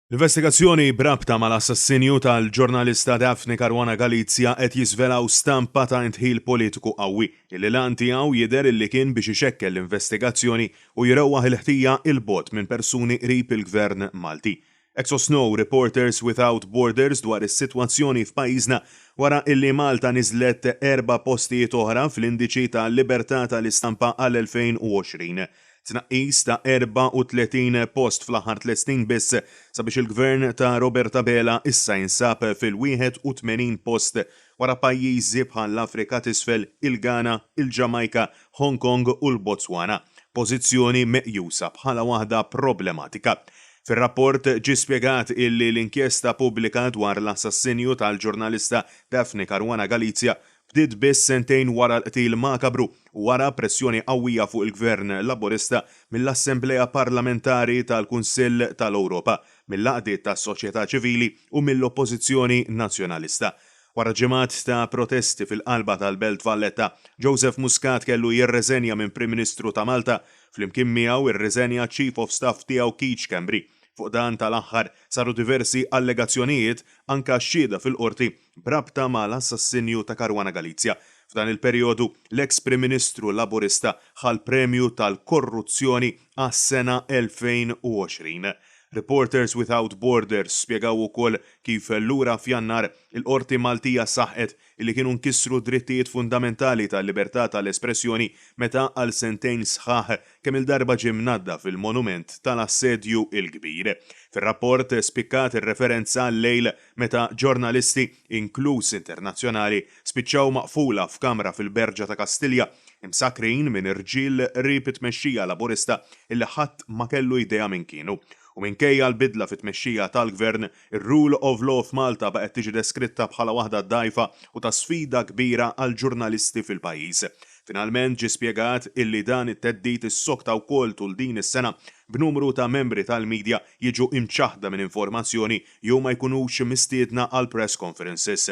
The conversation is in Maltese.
L-investigazzjoni b'rabta mal-assassinju tal-ġurnalista Daphne Caruana Galizia qed jiżvelaw stampa ta' indħil politiku qawwi, illi l-għan tiegħu jidher illi kien biex ixekkel l-investigazzjoni u jrewwaħ il-ħtija 'il bogħod minn persuni qrib il-Gvern Malti. Hekk sostnew Reporters Without Borders dwar is-sitwazzjoni f'pajjiżna wara illi Malta niżlet erba' postijiet oħra fl-indiċi ta' libertà tal-istampa għal-2020. Tnaqqis ta' 34 post fl-aħħar tliet snin biss sabiex il-Gvern ta' Robert Abela issa jinsab fil-81 post wara pajjiżi bħall-Afrika t'Isfel, il-Ghana, il-Ġamajka, Hong Kong u l-Botswana, pożizzjoni meqjusa bħala waħda problematika. Fir-rapport ġie spjegat illi l-inkjesta pubblika dwar l-assassinju tal-ġurnalista Daphne Caruana Galizia bdiet biss sentejn wara l-qtil makabru u wara pressjoni qawwija fuq il-Gvern Laburista mill-Assemblea Parlamentari tal-Kunsill tal-Ewropa, mill-għaqdiet tas-soċjetà ċivili u mill-Oppożizzjoni Nazzjonalista. Wara ġimgħat ta' protesti fil-qalba tal-Belt Valletta, Joseph Muscat kellu jirreżenja minn Prim Ministru ta' Malta. Flimkien miegħu rriżenja ċ-Chief of Staff tiegħu Keith Schembri. Fuq dan tal-aħħar saru diversi allegazzjonijiet, anke xhieda fil-Qorti, b'rabta ma' l-assassinju ta' Caruana Galizia. F'dan il-perjodu, l-eks Prim Ministru Laburista ħa l-premju tal-korruzzjoni għas-sena 2020. Reporters Without Borders spjegaw ukoll kif lura f'Jannar, il-Qorti Maltija saħqet illi kienu nkisru drittijiet fundamentali tal-libertà tal-espressjoni meta għal sentejn sħaħ kemm-il darba ġie mnaddaf il-monument tal-Assedju l-Kbir. Fir-rapport spikkat ir-referenza għal-lejl meta ġurnalisti, inkluż internazzjonali, spiċċaw maqfula f'kamra fil-Berġa ta' Kastilja, imsakkrin minn irġiel qrib it-tmexxija Laburista illi ħadd ma kellu idea min kienu. U minkejja l-bidla fit-tmexxija tal-Gvern, Ir-rule of law f'Malta baqgħet tiġi deskritta bħala waħda dgħajfa u ta' sfida kbira għall-ġurnalisti fil-pajjiż. Finalment ġie spjegat illi dan it-theddid issokta wkoll tul din is-sena b'numru ta' membri tal-media jiġu imċaħħda minn informazzjoni jew ma jkunux mistiedna għal press conferences.